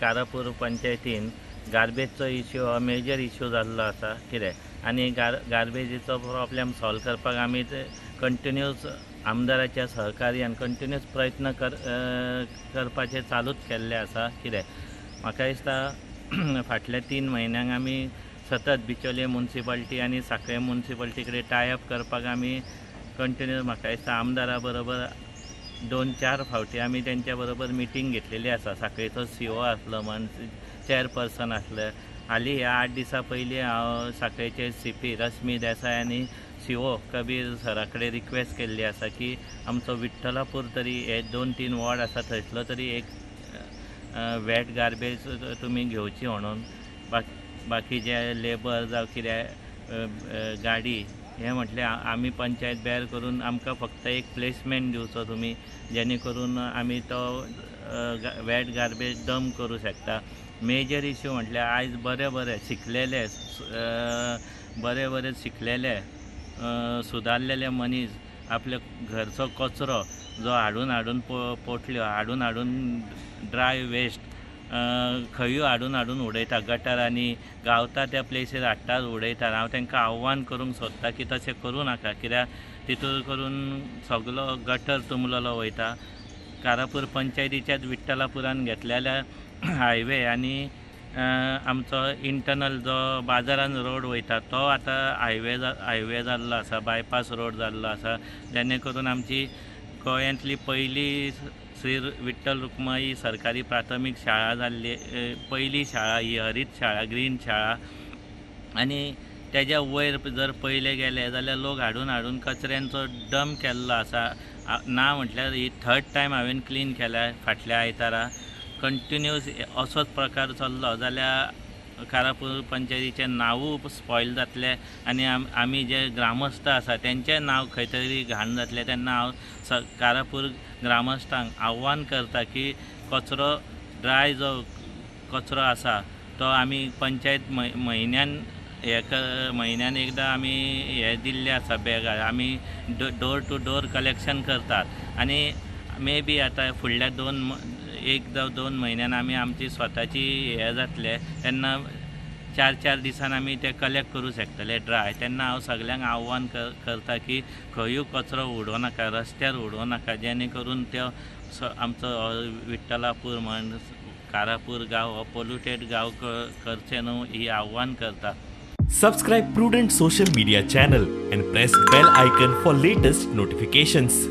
कारापूर पंचायतीन गार्बेजचो इश्यू हो major issue जाल्लो आसा कितें आनी गार्बेजीचो प्रॉब्लेम सॉल्व करपाक आमी कंटिन्यूस आमदाराच्या सहकार्यान कंटिन्यूस प्रयत्न करपाचे चालूच केल्ले आसा कितें. म्हाका दिसता फाटल्या 3 म्हयन्यांक आमी सतत बिचोले मुन्सिपाल्टी आनी साखळे मुन्सिपाल्टी कडेन टाय अप करपाक आमी कंटिन्यूस म्हाका दिसता आमदारा बरोबर 2-4 फावटी आमी तेंच्या बरोबर मिटींग घेतलेली आसा. साखळेचो CO आसलो म्हण, चेअरपर्सन आसले. हालीं ह्या 8 दिसां पयलीं हांव साखळेचे CP रश्मी देसाय आनी CO Kabir सरा कडेन रिक्वेस्ट केल्ली आसा की आमचो विठ्ठलापूर तरी हे 2-3 वॉर्ड आसा थंयसलो तरी एक वेट गार्बेज तुमी घेवची म्हणून. बाकीचे लेबर जावं कितें गाडी हें म्हटलें आमी पंचायत बेर करून आमकां फक्त एक प्लेसमेंट दिवचो तुमी, जेणे करून आमी तो वेट गार्बेज डंप करूं शकता. मेजर इश्यू म्हटल्यार आयज बरे बरे शिकलेले, बरे बरे शिकलेले सुदारलेले मनीस आपल्या घरचो कचरो जो हाडून हाडून पोटल्यो हाडून हाडून ड्राय वेस्ट खंयूय हाडून हाडून उडयता, गटरांनी गावता त्या प्लेसीर हाडटात उडयतात. हांव तांकां आव्हान करूंक सोदता की तशें करूं नाका, कित्याक तितून करून सगलो गटर तुंबलेलो वयता. कारापूर पंचायतीच्याच विठ्ठलापुरान घेतलेल्या हायवे आनी आमचो इंटरनल जो बाजारान रोड वयता तो आतां हायवे जाल्लो आसा, बायपास रोड जाल्लो आसा, जेणे करून आमची गोंयांतली पयली श्री विठ्ठल रुक्माई सरकारी प्राथमीक शाळा जाल्ली, पयली शाळा ही हरीत शाळा, ग्रीन शाळा. आनी तेज्या वयर जर पयले गेले जाल्यार लोक हाडून हाडून कचऱ्यांचो डंप केल्लो आसा. ना म्हटल्यार ही 3rd time हांवें क्लीन केल्या फाटल्या आयतारा. कंटिन्यूस असोच प्रकार चल्लो जाल्यार कारापूर पंचायतीचें नांवूय स्पॉयल जातलें आनी आमी जे ग्रामस्थ आसा तेंचें नांव खंय तरी घाण जातलें. तेन्ना हांव कारापूर ग्रामस्थांक आव्हान करता की कचरो ड्राय जो कचरो आसा तो आमी पंचायत म्हयन्यान एक म्हयन्यान एकदां आमी हे दिल्ले आसा बॅगां, आमी डोर टू डोर कलेक्शन करतात. आनी मे बी आतां फुडल्या 1 जावं 2 म्हयन्यान आमी आमची स्वताची हें जातलें तेन्ना 4-4 दिसान आमी ते कलेक्ट करूं शकतले ड्राय. तेन्ना हांव सगल्यांक आव्हान करता की खंयूय कचरो उडोवं नाका, रस्त्यार उडोवं नाका, जेणे करून त्यो आमचो विठ्ठलापूर म्हण कारापूर गांव हो पोल्युटेड गांव करचें न्हू ही आव्हान करता. Subscribe Prudent Social Media channel and press bell icon for latest notifications.